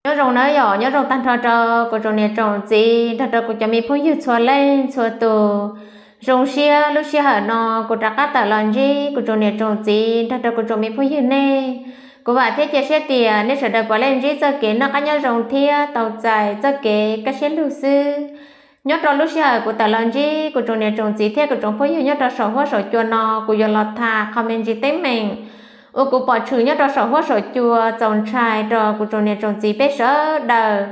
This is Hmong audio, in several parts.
Nyob zoo nawb yom, nyob zoo tag nrho rau kuv tsoom niam tsoom txiv nrog rau kuv cov me phooj ywg txhua leej txhua tus. Zoo siab lub sij hawm no kuv rov qab tawm los ntsib kuv tsoom niam tsoom txiv nrog rau kuv tsoom me phooj ywg nej. Kuv vam thiab cia siab tias nej sawv daws puav leej ntsib txoj kev noj qab nyob zoo thiab tau txais txoj kev kaj siab lug xwb. Nyob rau lub sij hawm kuv tawm los ntsib kuv tsoom niam tsoom txiv thiab kuv tsoom phooj ywg nyob rau saum huab saum cua no, kuv yuav los tham qhov me ntsis teeb meem uas kuv pom tshwm nyob rau saum huab saum cua txaus ntshai rau kuv tsoom niam tsoom txiv peb sawv daws.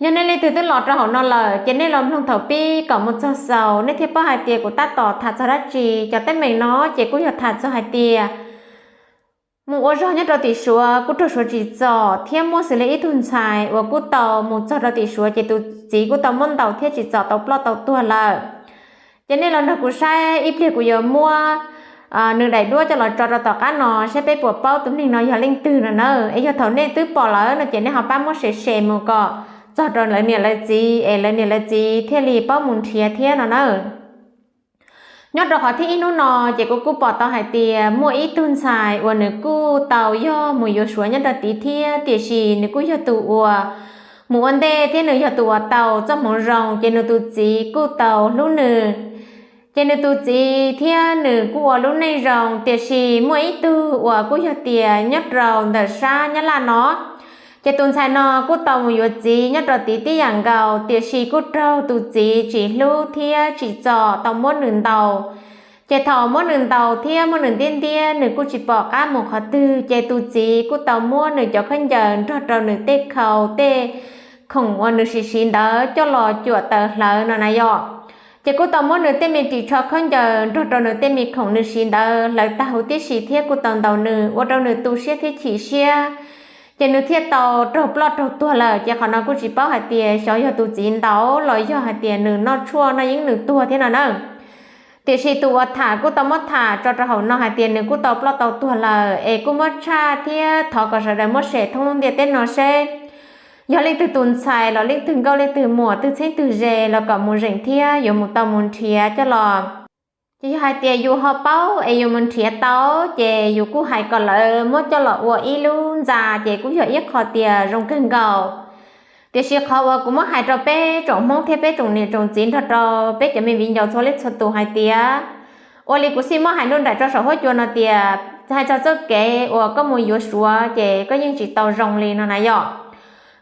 Yog nej leej twg twb los rau hauv no lawm ces nej los mloog thaum pib kom mus txog xaus nej thiaj paub hais tias kuv tab tom tham txog dab tsi. Cov teeb meem no ces kuj yog tham txog hais tias mus ua zog nyob rau tim Suav kuj raug Suav tsim txom thiab muaj xws li ib tug ntxhais uas kuj tau mus txog rau tim Suav ces tus txiv kuj tau muab ntaus thiab tsim txom tau ploj tau tuag lawm. Ces nej los nrog kuv saib ib pliag kuv yuav muab nws daim duab coj los tso rau tom qab no saib peb puas paub tus neeg no yog leej twg no na. Es yog thaum nej twb pom lawm no ces nej ho pab muab share share mus kom txog rau lawv niam lawv txiv es lawv niam lawv txiv thiaj li paub mus nrhiav thiab no na. Nyob rau qhov thib ib hnub no ces kuv kuj pom tau hais tias muaj ib tug ntxhais uas nws kuj tau yog mus yuav Suav nyob rau tid thiab, tiam sis nws kuj yog tus uas mus ua ntej thiab nws yog tus uas tau txoj hmoov zoo ces nws tus txiv kuj tau hlub nws. Ces nws tus txiv thiab nws kuj ua lub neej zoo, tiam sis muaj ib tug uas kuj yog tias nyob rau ntawm sab Nyab Laj no, ces tus ntxhais no kuj tau mus yuav txiv nyob rau tid tib yam nkaus, tiam sis kuj raug tus txiv tsis hlub thiab tsim txom tau muab nws ntaus. Ces thaum muab nws ntaus thiab muab nws ntiab ntiab nws kuj tsis pom qab mus qhov twg, ces tus txiv kuj tau muab nws cov khaub ncaws nrog rau nws tej khau tej khoom uas nws siv siv ntawd coj los cuam taws hlawv no na yom. Ces kuj tau muab nws tej me ris tsho khaub ncaws nrog rau nws tej me khoom nws siv ntawd hlawv tag huv tib si thiab kuj tau ntaus nws ua rau nws tu siab thiab chim siab. Ces nws thiaj tau raug ploj raug tuag lawm. Ces qhov no kuj tsis paub hais tias xyov yog tus txiv ntaus los yog hais tias nws noj tshuaj noj yeeb nws tuag thiab no na. Tiam sis tus uas tham kuj tau muab tham tso rau hauv no hais tias nws kuj tau ploj tau tuag lawm, es kuj muab tshaj thiab thov kom sawv daws muab share thoob lub ntiaj teb no seb yog leej twg tus ntxhais los leej twg nkauj leej twg muam twg txheeb twg ze los kom mus zeem thiab yuav mus tau mus nrhiav coj los. Ces yog hais tias yus ho paub es yus mus nrhiav tau, ces yus kuj hais kom lawv muab coj los ua ib lub ntxa, ces kuj yog ib qho tias zoo kawg nkaus. Tiam sis qhov uas kuv muab hais rau peb tsoom Hmoob thiab peb tsoom niam tsoom txiv nrog rau peb cov me viv ncaus txhua leej txhua tus hais tias, ua li kuv xij muab hais nruj nraim rau saum huab cua no tias, hais txog txoj kev uas koj mus yuav Suav ces koj yeej tsis tau zoo li no na yom.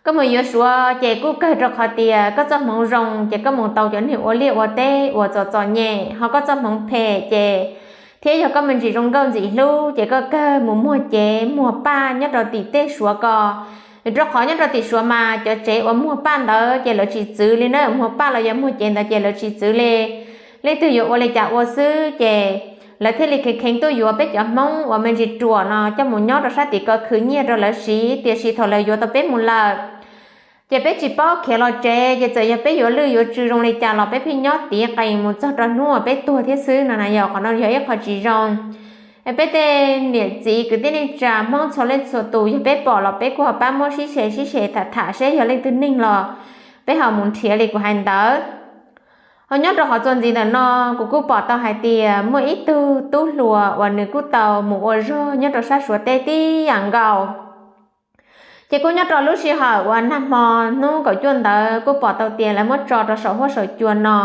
Koj mus yuav Suav ces kuj kawg rau qhov tias koj txoj hmoov zoo ces koj mus tau cov neeg ua liaj ua teb uas txom txom nyem, ho koj txoj hmoov phem ces thiab yog koj me ntsis zoo nkauj ntxim hlub ces koj kawg mus muag cev muag paj nyob rau tim tej Suav ko. Rau qhov nyob rau tim Suav mas cov tsev uas muag paj ntawd ces lawv tsis txwv li na, muag paj los yog muag cev ntawd ces lawv tsis txwv li. Leej twg yuav ua li cas ua xwb ces lawv thiaj li kheev kheev tuaj yuav peb cov Hmoob uas me ntsis ruam no coj mus nyob rau sab tim ko khwv nyiaj rau lawv siv, tiam sis thaum lawv yuav tau peb mus lawm ces peb tsis paub khiav los tsev, ces txawm yog peb yuav lwj yuav tsw zoo li cas los peb pheej nyob tiv qees mus txog rau hnub uas peb tuag thiab xwb no na yom. Qhov no yog ib qho tsis zoo. Peb tej niam txiv kwv tij neej tsa Hmoob txhua leej txhua tus yog peb pom los peb kuj ho pab muab sib se sib se tham tham seb yog leej twg neeg los peb ho mus nrhiav li kuv hais ntawd. Ho nyob rau qhov txuas ntxiv ntawm no, kuv kuj pom tau hais tias muaj ib tug tub hluas uas nws kuj tau mus ua zog nyob rau sab Suav teb tib yam nkaus. Ces kuj nyob rau lub sij hawm uas nag hmo hnub kaum cuaj ntawd kuj pom tau tias lawv muab tso rau saum huab saum cua no,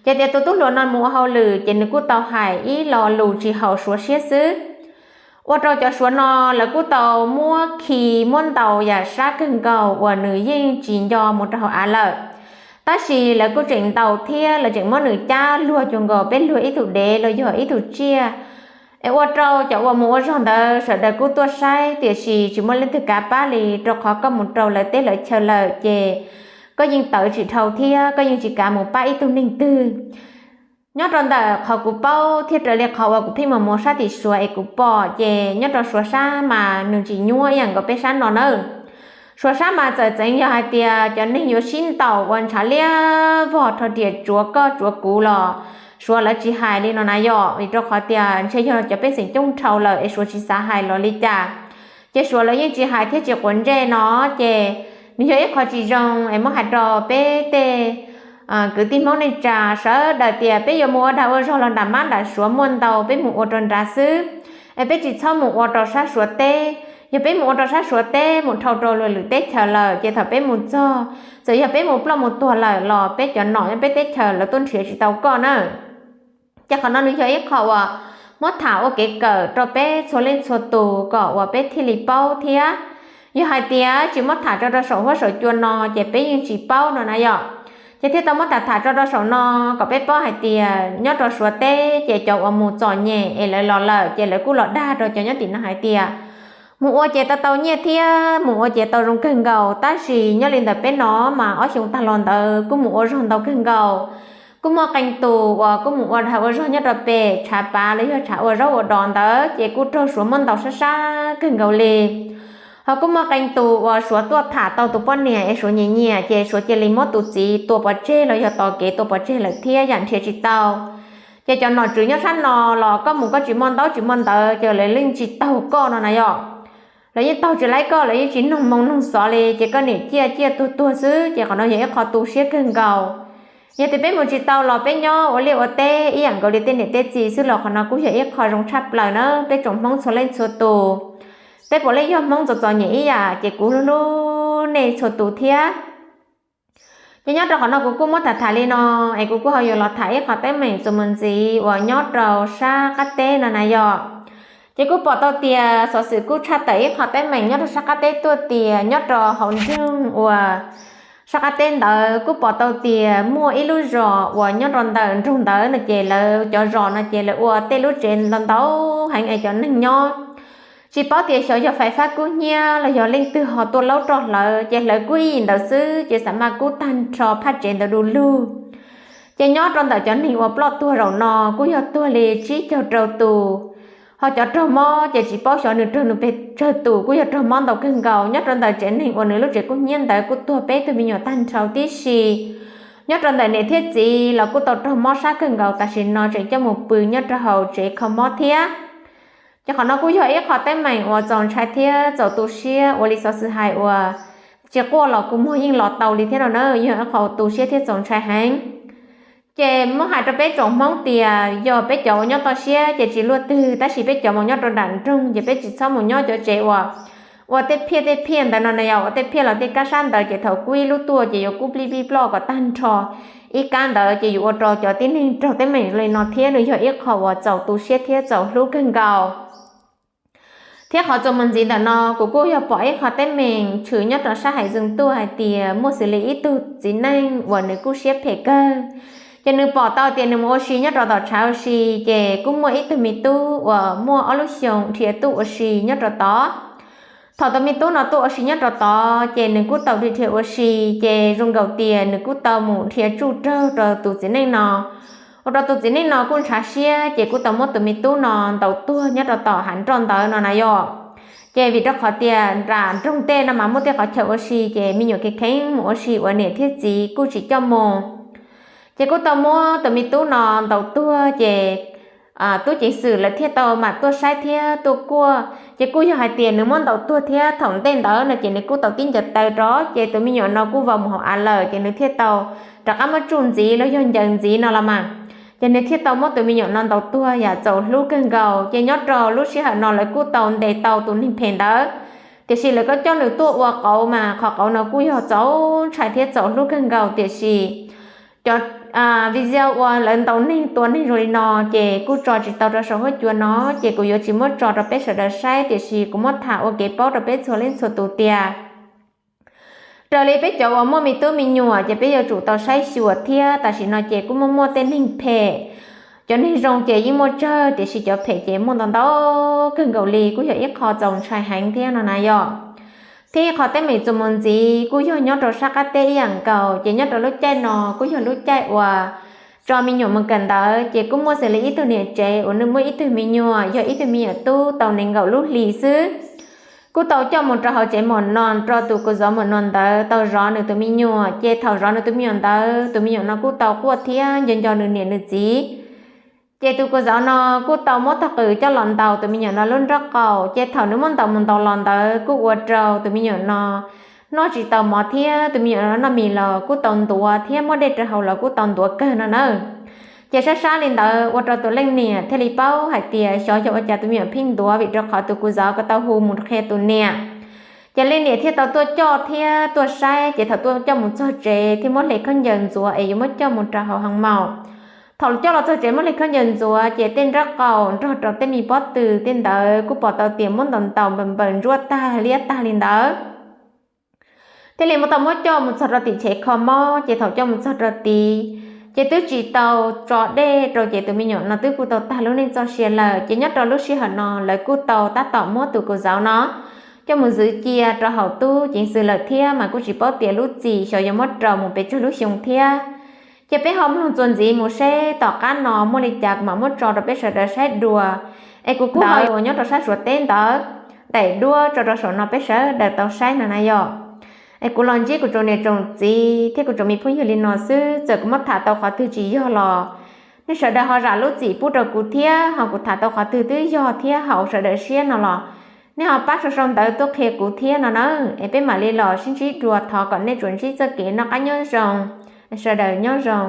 ces tias tus tub hluas no mus ua hauj lwm ces nws kuj tau hais ib lo lus tsis haum Suav siab xwb. Ua rau cov Suav no lawv kuj tau muab khi muab ntaus yam sab kawg nkaus uas nws yeej tsis nco mus rau hauv av lawm. Tab sis lawv kuj tseem ntaus thiab lawv tseem muab nws cab luag cuag nkaus peb luag ib tug dev los yog ib tug tsiaj. Es ua rau cov uas mus ua zog ntawd sawv daws kuj tuaj saib, tiam sis tsis muaj leej twg kav pab li, rau qhov koj mus rau lawv teb lawv chaw lawm ces koj yeej tawv tsis dhau thiab koj yeej tsis kav mus pab ib tug neeg twg. Nyob rau ntawm qhov kuv paub thiab raws li qhov uas kuv pheej mus mus sab tim Suav es kuv pom, ces nyob rau Suav sab mas nws tsis nyuaj ib yam nkaus peb sab no nawb. Suav sab mas txawm txeev yog hais tias cov neeg yuav sib ntaus ua ntshav liab vog rho riam tsuav koj tsuav kuv los Suav lawv tsis hais li no na yom, vim rau qhov tias ntshe yog cov pej xeem coob dhau lawm es Suav tsis xav hais los li cas. Ces Suav lawv yeej tsis hais thiab tsis quav ntsej no, ces nws yog ib qho tsis zoo es muab hais rau peb tej kwv tij Hmoob neej tsa sawv daws tias peb yuav mus ua dag ua zog los nram mab nram Suav muaj ntau, peb mus ua rau nrad xwb, es peb tsis txhob mus ua rau sab Suav teb. Yog peb mus ua rau sab Suav teb mus dhau rau lwm teb chaws lawm ces thaum peb mus txog, txawm yog peb mus ploj mus tuag lawm los peb cov nom nyob peb teb chaws lawv tuaj nrhiav tsis tau koj na. Ces qhov no nws yog ib qho uas muab tham ua kev kawm rau peb txhua leej txhua tus kom uas peb thiaj li paub thiab. Yog hais tias tsis muab tham tso rau saum huab saum cua no ces peb yeej tsis paub no na yom. Ces thiaj tau muab tham tham tso rau saum no kom peb paub hais tias nyob rau Suav teb ces cov uas mus txom nyem es lawv los lawm ces lawv kuj los dag rau cov nyob tim no hais tias mus ua ces tau tau nyiaj thiab mus ua ces tau zoo kawg nkaus, tab sis nyob li ntawm peb no mas ob xyoo tag los ntawd kuj mus ua zog ntau kawg nkaus. Kuj muaj qee tus uas kuj mus ua dag ua zog nyob rau pem tshav pav los yog tshav ua zaub ua dov ntawd ces kuj raug Suav muab ntaus sab sab kawg nkaus li. Ho kuj muaj qee tus uas Suav tuaj tham tau tus poj niam es Suav nyiam nyiam ces Suav cia li muab tus txiv tua pov tseg los yog tos kev tua pov tseg lawm thiab yam nrhiav tsis tau. Ces cov nom tswv nyob sab no los koj mus koj tsis muaj ntaub tsis muaj ntawv ces lawv yeej tsis taug koj no na yom. Lawv yeej taug tsis laib koj, lawv yeej tsis noog moo noog xov li ces koj niam ciaj ciaj tuag tuag xwb ces qhov no yog ib qho tu siab kawg nkaus. Yog tias peb mus tsis tau los peb nyob ua liaj ua teb ib yam nkaus li tej niam tej txiv xwb los qhov no kuj yog ib qho zoo tshaj plaws na peb tsoom Hmoob txhua leej txhua tus. Peb puav leej yog Hmoob txom txom nyem ib yam ces kuv hlub hlub nej txhua tus thiab. Ces nyob rau qhov no kuv kuj muab tham tham li no es kuv kuj ho yuav los tham ib qho teeb meem txuas mus ntxiv uas nyob rau sab qab teb no na yom. Ces kuj pom tau tias xov xwm kuj tshaj tawm ib qho teeb meem nyob rau sab qab teb tuaj tias nyob rau hauv nroog uas sab qab teb ntawd kuj pom tau tias muaj ib lub zos uas nyob rau ntawm nroog ntawd no ces lawv cov zos no ces lawv ua tej lub tsev ntau ntau heev es cov neeg nyob tsis paub tias xyov yog fais fab kub hnyiab los yog leej twg ho tuaj laub roj hlawv ces hlawv kub ib yim ntawd xwb ces xam maj kub tag nrho phaj tsev ntawd du lug. Ces nyob rau ntawm cov neeg uas ploj tuag zaum no kuj yog tuag li tsib caug rau tus. Ho cov raug mob ces tsis paub xyov nws raug nws pes tsawg tus, kuj yog raug mob ntau kawg nkaus. Nyob rau ntawm tsev neeg uas nws lub tsev kub hnyiab ntawd kuj tuag peb tug me nyuam tag nrho tib si. Nyob rau ntawm niam thiab txiv los kuj tau raug mob sab kawg nkaus, tam sim no tseem coj mus pw nyob rau hauv tsev kho mob thiab. Ces qhov no kuj yog ib qho teeb meem uas txaus ntshai thiab txaus tu siab ua li xov xwm hais uas tsis quaj los kua muag yeej los tau li thiab no na, yog ib qho tu siab thiab txaus ntshai heev. Ces muab hais rau peb tsoom Hmoob tias yog peb cov uas nyob toj siab ces tsis luaj twg, tab sis peb cov mus nyob rau nram nroog ces peb tsis txhob mus nyob cov tsev uas ua tej phiaj tej phiaj ntawd no na yom, ua tej phiaj los tej kab sab ntawd ces thaum kub ib lub tuaj ces yuav kub plij plij ploj kom tag nrho ib kab ntawd ces yuav ua rau cov tib neeg raug teeb meem li no thiab nws yog ib qho uas txaus tu siab thiab txaus hlub kawg nkaus. Thiab qhov txuas mus ntxiv ntawm no kuv kuj yog pom ib qho teeb meem tshwm nyob rau sab Haiv Zoom tuaj hais tias muaj xws li ib tug txiv neej uas nws kuj siab phem kawg. Ces nws pom tau tias nws mus ua si nyob rau tom tshav ua si, ces kuj muaj ib tug me tub uas muaj ob lub xyoos dhia tuaj ua si nyob rau tod. Thaum tus me tub no tuaj ua si nyob rau tod ces nws kuj tau dhia dhia ua si, ces zoo nkaus tias nws kuj tau mus dhia tsuj raug rau tus txiv neej no, ua rau tus txiv neej no kuj ntshav siab ces kuj tau muab tus me tub no ntaus tuag nyob rau tom hav nroj ntawd no na yom. Ces vim rau qhov tias nram nroog tej no mas muaj tej qhov chaw ua si ces me nyuam kheev kheev mus ua si uas niam thiab txiv kuj tsis coj mus. Ces kuj tau muab tus me tub no ntaus tuag ces tub ceev xwm lawv thiaj tau mam tuaj saib thiab tuaj kuaj. Ces kuj yog hais tias nws muab ntaus tuag thiab thaum ntej ntawd no ces nws kuj tau tib ncaws taw rov, ces tus me nyuam no kuj vau mus hauv av lawm ces nws thiaj tau rov qab muab tsuj ntxiv los yog ncaws ntxiv no los mas. Ces nws thiaj tau muab tus me nyuam no ntaus tuag yam txaus hlub kawg nkaus. Ces nyob rau lub sij hawm no lawv kuj tau ntes tau tus neeg phem ntawd, tiam sis lawv kuj coj nws tuaj ua qauv mas qhov qauv no kuj yog txaus ntshai thiab txaus hlub kawg nkaus. Tiam sis cov video uas lawv ntaus neeg tua neeg zoo li no ces kuj tso tsis tau rau saum huab cua no, ces kuv yuav tsis muab tso rau peb sawv daws saib, tiam sis kuv muab tham ua kev paub rau peb txhua leej txhua tus tias raws li peb cov uas muaj me tub me nyuam ces peb yuav tsum tau saib xyuas thiab. Tam sim no ces kuj muaj muaj tej neeg phem, cov neeg zoo ces yeej muaj tsawg, tiam sis cov phem ces muaj ntau ntau kawg nkaus li, kuj yog ib qho txaus ntshai heev thiab no na yom. Thiab ib qho teeb meem txuas mus ntxiv kuj yog nyob rau sab qab teb ib yam nkaus, ces nyob rau lub caij no kuj yog lub caij uas tso me nyuam mus kawm ntawv, ces kuj muaj xws li ib tug niam tsev uas nws muaj ib tug me nyuam, yog ib tug me nyuam tub tau nees nkaum lub hlis xwb. Kuj tau coj mus rau hauv tsev mom no rau tus kua zov mom no ntawd tau zov nws tus me nyuam, ces thaum zov nws tus me nyuam ntawd tus me nyuam no kuj tau quaj thiab nco nco nws niam nws txiv. Ces tus kua zov no kuj tau muab tog qws coj los ntaus tus me nyuam no lub nrob qaum, ces thaum nws muab ntaus mus ntaus los ntawd kuj ua rau tus me nyuam no noj tsis tau mov thiab tus me nyuam no noj mis los kuj tau ntuav thiab muab dej rau haus los kuj tau ntuav kawg no na. Ces sab sab li ntawd ua rau tus leej niam thiaj li paub hais tias xyov yog ua cas tus me nyuam pheej ntuav, vim rau qhov tus kuv zauv ko tau hu mus qhia tus niam. Ces leej niam thiaj tau tuaj coj thiab tuaj saib, ces thaum tuaj coj mus txog tsev thiaj muab hle khaub ncaws ntxuav es yuav muab coj mus rau hauv hoo maum. Thaum coj los txog tsev muab hle khaub ncaws ntxuav ces tej nraub qaum nrog rau tej me pob tw tej ntawd kuj pom tau tias muab ntaus ntaus npaws npaws ntsuab tag liab tag li ntawd. Thiaj li muab tau muab coj mus txog rau tim chev kho mob, ces thaum coj mus txog rau tid, ces twb tsis tau tso dej rau ces tus me nyuam no twb kuj tau tag lub neej txoj sia lawm. Ces nyob rau lub sij hawm no lawv kuj tau tab tom muab tus kuv zauv no coj mus ntxwv cia rau hauv tub ceev xwm lawm thiab, mas kuj tsis paub tias lub txim xyov yuav muab rau mus pes tsawg lub xyoo thiab. Ces peb ho mloog txuas ntxiv mus seb tom qab no muaj li cas kuv mam muab tso rau peb sawv daws saib dua. Es kuv kuj ho uas nyob rau sab Suav teb ntawd daim duab tso rau saum no peb sawv daws tau saib no na yom. Es kuv los ntsib kuv tsoom niam tsoom txiv thiab kuv tsoom me phooj ywg li no xwb, txawm kuv muab tham tau qhov twg tsis yog los nej sawv daws ho zam lub txim pub rau kuv thiab, ho kuv tham tau qhov twg twb yog thiab haum sawv daws siab no los nej ho pab sau sau ntawv tuaj qhia kuv thiab no na. Es peb mam li los sib ntsib dua, thov kom nej tsuas ntsib txoj kev noj qab nyob zoo, sawv daws nyob zoo.